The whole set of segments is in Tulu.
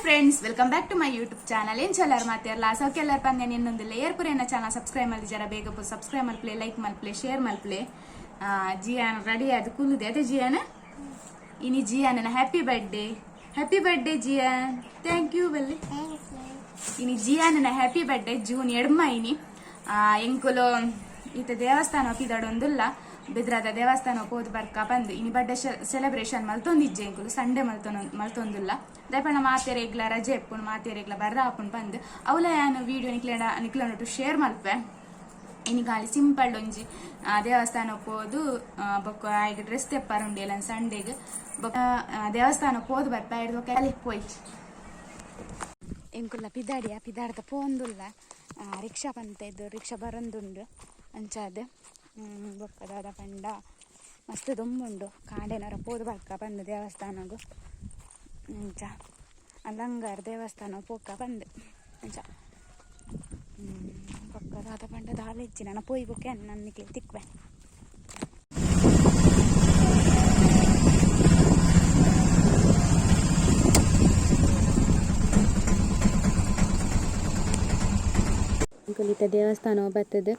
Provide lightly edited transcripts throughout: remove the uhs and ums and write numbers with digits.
Friends, welcome back to my YouTube channel. ಎಂಚ ಉಲ್ಲರ್ ಮಾತೆರ್ಲ? ಸೌಖ್ಯ ಪಂದೆ ನಿನ್ನೊಂದು ಲೇಯರ್ ಪುರೇನ ಚಾನಲ್ ಸಬ್ಸ್ಕ್ರೈಬ್ ಮಲ್ದಿಜಾರ, ಬೇಗ subscribe ಮಲ್ಪಲೆ, like ಮಲ್ಪಲೆ, share ಮಲ್ಪಲೆ. Ziyan ready ಆದ್ ಕುಲ್ಲುದೆ ಅದೇ ಜಿಯಾನ್. ಇನಿ ಜಿಯಾನ happy birthday. Happy birthday Jian. Thank you ಬಲ್ಲೆ. ಇನಿ ಜಿಯಾನನ ಹ್ಯಾಪಿ ಬರ್ಡೇ, ಜೂನ್ 2 ಇನಿ. ಎಂಕುಲು ಈತ ದೇವಸ್ಥಾನ ಪಿದಡೊಂದುಲ್ಲ. ಬೆದ್ರಾದ ದೇವಸ್ಥಾನ ಪೋದು ಬರ್ಕ ಬಂದು ಇನಿ ಬರ್ಡೇ ಸೆಲೆಬ್ರೇಷನ್ ಮಲ್ತೊಂದಿಜ್ಜೆ ಎಂಕುಲು. ಸಂಡೇ ಮಲ್ತೊಂದುಲ್ಲ. ದಯಪಂಡ ಮಾತೆರೆಗ್ಲ ರಜೆ ಎಪ್ಪುಂಡು, ಮಾತೆರೆಗ್ಲ ಬರ್ರ ಆಪುಂಡು ಬಂದು. ಅವಲ ಯಾನ್ ವಿಡಿಯೋ ನಿಕ್ಲೆಡ ನಿಕ್ಲೆನೊಟ್ಟು ಶೇರ್ ಮಲ್ಪೆ. ಇನಿ ಖಾಲಿ ಸಿಂಪಲ್ ಒಂಜಿ ದೇವಸ್ಥಾನ ಪೋದು ಬೊಕ್ಕ ಆಯ್ಗೆ ಡ್ರೆಸ್ ತೆಪ್ಪಾರುಂಡು ಎಲ್ಲ ಸಂಡೇಗ್. ಬೊಕ್ಕ ದೇವಸ್ಥಾನ ಪೋದು ಬರ್ಪ ಬೊಕ್ಕ ಅಲ್ಲಿ ಪೋಯ್. ಎಂಕುಲ್ಲ ಪಿದಾಡಿಯ ಪಿದಾಡ್ದ ಪೋಂದುಲ್ಲ. ರಿಕ್ಷಾ ಪಂತ ಇದ್ದು ರಿಕ್ಷಾ ಬರಂದುಂಡು ಅಂಚಾದ್. ಬೊಕ್ಕ ದಾದ ಪಂಡ ಮಸ್ತ್ ದೊಂಬುಂಡು. ಕಾಂಡೆನರ ಪೋದು ಬರ್ಕ ಬಂದು ದೇವಸ್ಥಾನಗು. ಅಂಚ ಅಲಂಗಾರ್ ದೇವಸ್ಥಾನ ಪೋಕ ಬಂದು ಅಂಚ. ಬೊಕ್ಕ ದಾದ ಪಂಡ ದಾಲ ಇಜ್ಜಿ. ನನ್ನ ಪೋಯಿ ಬೊಕ್ಕ ನನ್ನ ನಿಕ್ಲೆ ತಿಕ್ವೆ. ಎಂಕುಲು ದೇವಸ್ಥಾನ ಬತ್ತದು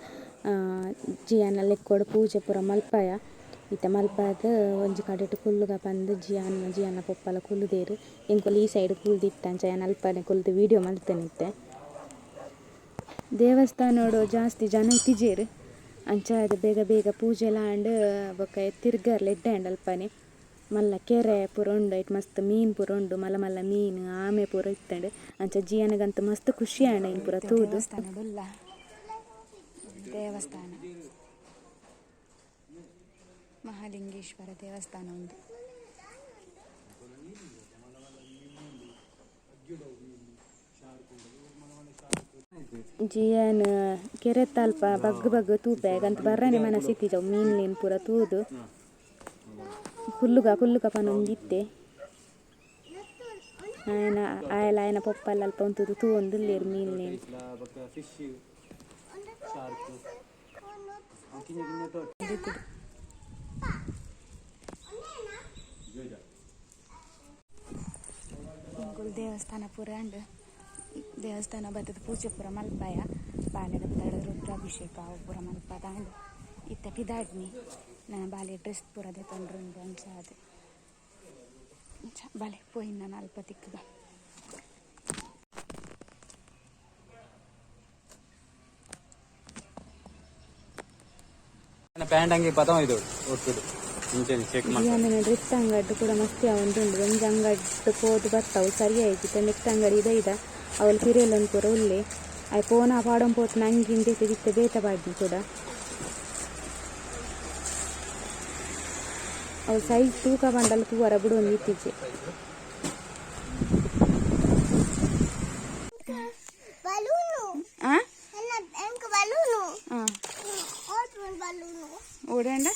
ಜಿಯಾನ ಲೆಕ್ಕೊಡು ಪೂಜೆ ಪೂರ ಮಲ್ಪಾಯ. ಇತ್ತೆ ಮಲ್ಪಾದ್ ಒಂಜಿ ಕಡೆಟ್ ಕುಲ್ಲುಗ ಪಂದ್ ಜಿಯಾನ್ ಜಿಯಾನ ಪೊಪ್ಪಲ ಕುಲ್ಲುದೆರ್. ಎಂಕುಲು ಈ ಸೈಡ್ ಕುಲ್ದಿತ್ತ. ಅಂಚ ಯಾನ್ ಅಲ್ಪನೆ ಕುಲ್ದು ವೀಡಿಯೋ ಮಲ್ತೊಂದಿತ್ತೆ. ದೇವಸ್ಥಾನೋಡು ಜಾಸ್ತಿ ಜನ ಇತ್ತಿಜೆರ್. ಅಂಚಾದ್ ಬೇಗ ಬೇಗ ಪೂಜೆಲ ಆಂಡ್. ಬೊಕ್ಕ ತಿರ್ಗರ್ಲ ಎಡ್ಡೆ ಆಂಡ್. ಅಲ್ಪನೆ ಮಲ್ಲ ಕೆರೆ ಪೂರ ಉಂಡು. ಐಟ್ ಮಸ್ತ್ ಮೀನ್ ಪೂರ ಉಂಡು. ಮಲ್ಲ ಮಲ್ಲ ಮೀನ್, ಆಮೆ ಪೂರ ಇತ್ತಂಡ್. ಅಂಚ ಜಿಯಾನಗಂತ ಮಸ್ತ್ ಖುಷಿ ಆಂಡ್ ಐನ್ ಪೂರ ತೂದು. ದೇವಸ್ಥಾನ ಮಹಾಲಿಂಗೇಶ್ವರ ದೇವಸ್ಥಾನ ಉಂದು. ಜಿಯಾನ್ ಕೆರೆತ ಅಲ್ಪ ಬಗ್ಗ್ ಬಗ್ಗ್ ತೂಪೆ ಗಂತ ಬರ್ರನೆ ಮನಸ್ಸಿತ್ತಿಜವು. ಮೀನ್ಲೇನ್ ಪೂರ ತೂದು ಕುಲ್ಲುಗ ಕುಲ್ಲುಗ ಪನೊಂದಿತ್ತೆ. ಆಯನ ಆಯಲ ಆಯನ ಪೊಪ್ಪಲ್ಲ ಅಲ್ಪ ಉಂತುದು ತೂವೊಂದುಲ್ಲೆರ್ ಮೀನ್ಲೇನ್. ಎಂಕುಲು ದೇವಸ್ಥಾನ ಪೂರ ಅಂಡ್. ದೇವಸ್ಥಾನ ಬತ್ತದ ಪೂಜೆ ಪೂರ ಮಲ್ಪಾಯ. ಬಾಲೆದ ಪಿದಾಡ ರುದ್ರಾಭಿಷೇಕ ಅವು ಪೂರ ಮಲ್ಪದಾಂಡ್. ಇತ್ತೆ ಪಿದಾಡ್ನಿ. ನನ್ನ ಬಾಲೆ ಡ್ರೆಸ್ ಪೂರ ದೆತೊಂಡ್ರುಂಡು. ಅಂಚ ಅದು ಅಂಚ ಬಾಲೆ ಪೋಯಿನ ನಾನು ಅಲ್ಪ ತಿಕ್ಕುಗ. ಪ್ಯಾಂಟ್ ಅಂಗಿ ಪತಮ ಇದು ಒಟ್ಟುಡು ಇಂಚೆನೆ ಚೆಕ್ ಮಾಡ್ತಾರೆ. ಜಿಯಾನನ ಡ್ರೆಸ್ ಅಂಗಡ್ಡು ಕೂಡ ಮಸ್ತ್ ಉಂಡು. ಒಂಜಿ ಅಂಗಡ್ಡು ಪೋದು ಬತ್ತವು ಸರಿಯಾಯಿಜಿ. ನೆಕ್ಸ್ಟ್ ಅಂಗಡಿ ಇದ ಇದ ಅವಳು ಪಿರಿಯಲೊಂದು ಪೂರ ಉಲ್ಲೆ. ಆಯ್ ಪೋನ ಪಾಡೊಂದು ಪೋತು ನಂಗಿ ಇಂದೆತೆ ದಿತ್ತೆ ಬೇತೆ ಪಾಡ್ನಿ ಕೂಡ. ಅವು ಸೈಜ್ ತೂಕ ಬಂಡಲ್ ತೂವರ ಬಿಡೊಂದು ಇತ್ತೀಚೆ. ಬಲೂನು. ಆ. ಎಲ್ಲ ಎಂಕ್ ಬಲೂನು. ಆ. Open balloon. ಓಡೇಂಡ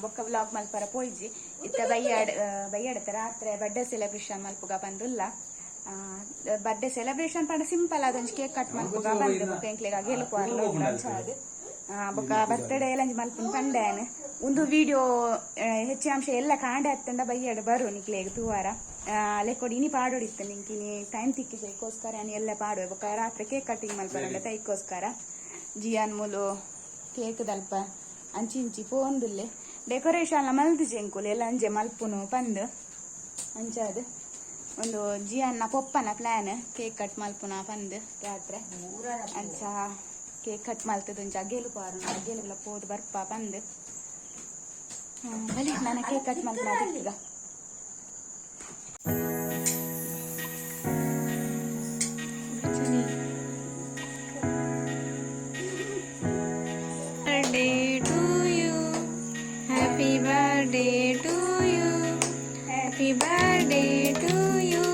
ಬೊಕ್ಕ ವ್ಲಾಗ್ ಮಲ್ಪರ ಪೋಯಿಜಿ. ಇತ್ತೆ ಬಯ್ಯಾಡ್ ಬಯ್ಯಾಡತ್ತೆ ರಾತ್ರಿ ಬರ್ಡೇ ಸೆಲೆಬ್ರೇಷನ್ ಮಲ್ಪುಗ ಬಂದುಲ್ಲ. ಬರ್ಡೇ ಸೆಲೆಬ್ರೇಷನ್ ಪಂಡ ಸಿಂಪಲ್ ಆದ ಒಂಜಿ ಕೇಕ್ ಕಟ್ ಮಲ್ಪುಗ ಬಂದು. ಬೊಕ್ಕ ಎಂಕ್ಲೆಗ್ ಅಗೆಲು ಅಂಚ. ಬೊಕ್ಕ ಬರ್ತ್ಡೇ ಲಂಚ್ ಮಲ್ಪುನ್ ಪಂಡೇನ್. ಒಂದು ವಿಡಿಯೋ ಹೆಚ್ಚಾಂಶ ಎಲ್ಲ ಕಾಂಡೆ ಅತ್ತಂಡ ಬಯ್ಯಾಡ್ ಬರು ನಿಕ್ಲೆಗ್ ತೂವಾರ. ಲೆಕ್ಕೊಡು ಇನಿ ಪಾಡೋಡಿತ್ತು ನಿಂಕ್. ಇನಿ ಟೈಮ್ ತಿಕ್ಕಿಸೋಕ್ಕೋಸ್ಕರ ನಾನು ಎಲ್ಲ ಪಾಡುವೆ. ಬೊಕ್ಕ ರಾತ್ರಿ ಕೇಕ್ ಕಟ್ಟಿಂಗ್ ಮಲ್ಪರಂಡ ತೈಕೋಸ್ಕರ ಜಿಯಾನ್ ಮೂಲು ಕೇಕ್ ದಲ್ಪ ಅಂಚಿ ಇಂಚಿ ಪೋಂದುಲ್ಲೆ. ಡೆಕೋರೇಷನ್ ಮಲ್ದಿಜೆ ಎಂಕುಲು, ಎಲ್ಲ ಅಂಜೆ ಮಲ್ಪುನು ಪಂದ್. ಅಂಚಾದ್ ಒಂದು ಜಿಯನ್ನ ಪೊಪ್ಪನ ಪ್ಲಾನ್, ಕೇಕ್ ಕಟ್ ಮಲ್ಪುನ ಪಂದ್ ರಾತ್ರೆ. ಅಂಚ ಕೇಕ್ ಕಟ್ ಮಲ್ತದ ಒಂಜಿ ಅಗೇಲು ಪಾರು ಅಗೇಲುಗಳ ಪೋದು ಬರ್ಪ ಪಂದ್. ಬಲಿ ನನ್ನ ಕೇಕ್ ಕಟ್ ಮಲ್ಪುನ ತಿಕ್ಕುಗ. Birthday to you. Happy birthday to you. Happy birthday to you.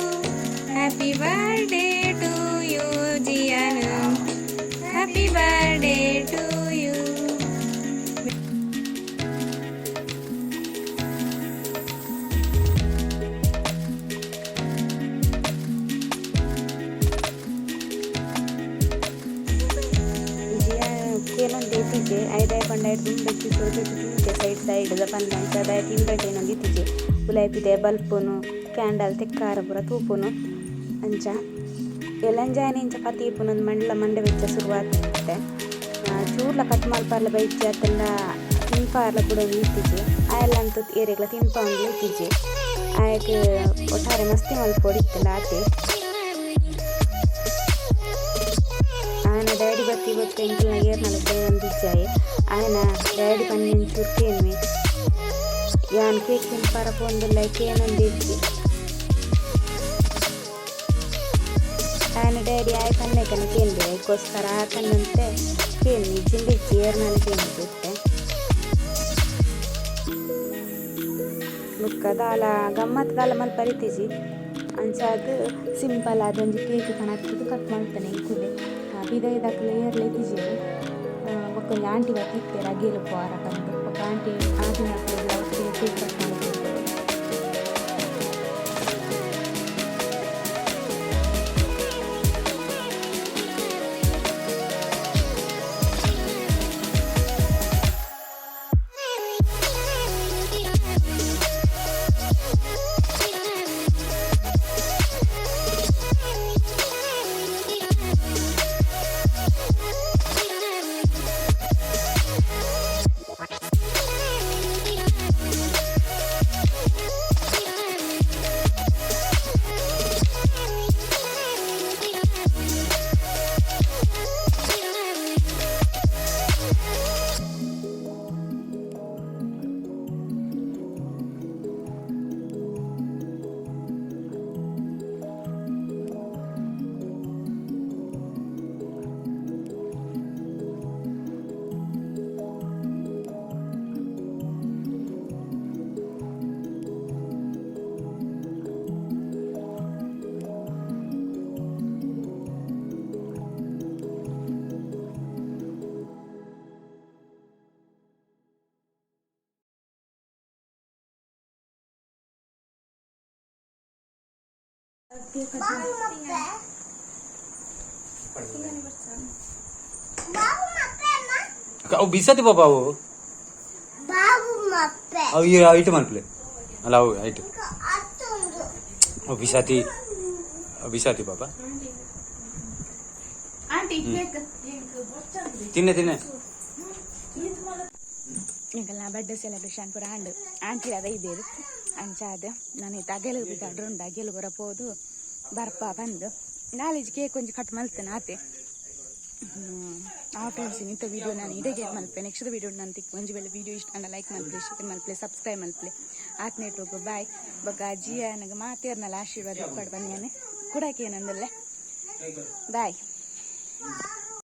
Happy birthday to you, Jian. Happy birthday to you. Jian ಕೇನೊಂದು ಎತ್ತಿಜೆ ಐದಾಯ ಪಂಡ ಐದು ದುಂಬೆತ್ತಿ ಸ್ವಲ್ಪ ತೂತೆ ಸೈಡ್. ಸೈಡ್ದ ಪಂದ್ ಅಂಚ ದಾಯೆ ತಿಂಡ್ರೆ ಕೇನೊಂದು ಇತ್ತಿಜಿ ಉಲಾಯಿ ಬಲ್ಪುನು ಕ್ಯಾಂಡಲ್ ತೆಕ್ಕಾರ ಪೂರ ತೂಪುನು ಅಂಚ ಎಲ್ಲಂಜಾನೆ ಇಂಚ ಕತಿ ಇಪ್ಪುನೊಂದು ಮಂಡಲ ಮಂಡೆ ಬೆಚ್ಚ ಶುರುವಾತೆ ಚೂರ್ಲ ಕಟ್ ಮಲ್ಪಾರ್ಲ ಬೈಚಿ ಅತ್ತಂಡ ತಿನ್ಪಾರ್ಲ ಬುಡೊಂದು ಇತ್ತಿಜಿ ಆಯೆಲ್ಲ ಅಂತೂ ಏರೆಗ್ಲ ತಿನ್ಪಾಂದ್ಲ ಇತ್ತಿಜಿ ಆಯಗ್ ಒಟ್ಟಾರೆ ಮಸ್ತಿ ಮಲ್ಪೊಡು ಆತೆ. ಆಯನ ಡ್ಯಾಡಿ ಬತ್ತಿ ಬೊಕ್ಕ ಎಂಕಲ್ನ ಏರ್ನಲ ಕೇನೊಂದಿಜ್ಜಾಯೆ ಆಯನ ಡ್ಯಾಡಿ ಪನ್ನಿನ ಚೂರು ಕೇನ್ವೆ ಯಾನ್ ಕೇಕ್ ತಿನ್ಪಾರ ಪೋಂದುಲ್ಲೆ ಕೇನೊಂದಿಜ್ಜಿ ಆಯನ ಡ್ಯಾಡಿ ಆಯ್ ಪನ್ನೆಕನ ಕೇನ್ಬೆ ಐಕೋಸ್ಕರ ಆ ಪನ್ನಂತೆ ಕೇನ್ವಿ ಇಜ್ಜಿಂಡ ಇಜ್ಜಿ ಏರ್ನಲ ಕೇನಿಜ್ಜಿ ಇತ್ತೆ. ಬೊಕ್ಕ ದಾಲ ಗಮ್ಮತ್ ದಾಲ ಮಲ್ಪರೆ ಇತ್ತಿಜಿ ಅಂಚಾದ್ ಸಿಂಪಲ್ ಆದ್ ಒಂಜಿ ಕೇಕ್ ಕನತ್ದ್ ಕಟ್ ಮಲ್ತನೆ ಎಂಕುಲೆ ಪಿದಯಿದಕುಲು ಏರ್ಲ ಇತ್ತಿಜೆರ್ ಬೊಕ್ಕ ಒಂಜಿ ಆಂಟಿ ಬತ್ತಿತ್ತೆರ್ ಅಗೇಲ್ ಪೋವರ ಪಂದ್ ಬೊಕ್ಕ ಆಂಟಿ ಆಂಟಿನಕುಲು ಒಟ್ಟಿಗೆ ಕೇಕ್ ಕಟ್ ಮಲ್ತೆರ್. ಬಾಬು ಮಪ್ಪೆ ಬಾಬು ಮಪ್ಪೆ ಅಮ್ಮ. ಅವು ಬಿಸತಿ ಪಾಪ ಅವು. ಬಾಬು ಮಪ್ಪೆ. ಅವು ಈ ಐಟ್ ಮನ್ಪಲೆ ಅಲ್ಲ ಅವು ಐಟ್. ಅತ್ತೊಂದು. ಅವು ಬಿಸಾತಿ ಬಿಸಾತಿ ಪಾಪ. Aunty cake. ತಿನ್ನೆ ತಿನ್ನೆ. ಎಂಕಲ್ನ ಬರ್ಡೇ ಸೆಲೆಬ್ರೇಷನ್ ಪೂರ ಆಂಡ್ ಆಂಟಿ ಅದ ಇದ್ದೇರು ಅಂಚಾದ್ ನಾನು ಇತ್ತೆ ಅಗೆಲು ಬಿದ್ದಾಡ್ರು ಉಂಡು ಅಗೆಲು ಬರ ಪೋದು ಬರ್ಪ ಬಂದು ನಾಲೆಜ್ ಕೇಕ್ ಒಂಜಿ ಕಟ್ ಮಲ್ತೇನೆ ಆತೆ. ಆ ಫ್ರೆಂಡ್ಸ್, ಇಂಥ ವೀಡಿಯೋ ನಾನು ಇಡಗೆ ಮಲ್ಪೆ. ನೆಕ್ಸ್ಟ್ ವೀಡಿಯೋ ನಾನು ತಿಕ್. ಒಂಜಿ ವೇಳೆ ವೀಡಿಯೋ ಇಷ್ಟ ಅಂಡ ಲೈಕ್ ಮಲ್ಪಲೆ, ಶೇರ್ ಮಲ್ಪಲೆ, ಸಬ್ಸ್ಕ್ರೈಬ್ ಮಲ್ಪಲೆ. ಆತ್ನೇಟೋಗು ಬಾಯ್. ಬೊಕ್ಕ ಅಜ್ಜಿಯ ನನಗೆ ಮಾತೇರ್ನಲ್ಲ ಆಶೀರ್ವಾದ ಪಡ್ ಬನ್ನಿ. ಕುಡಕ್ಕೆ ಏನಂದಲ್ಲೇ ಬಾಯ್.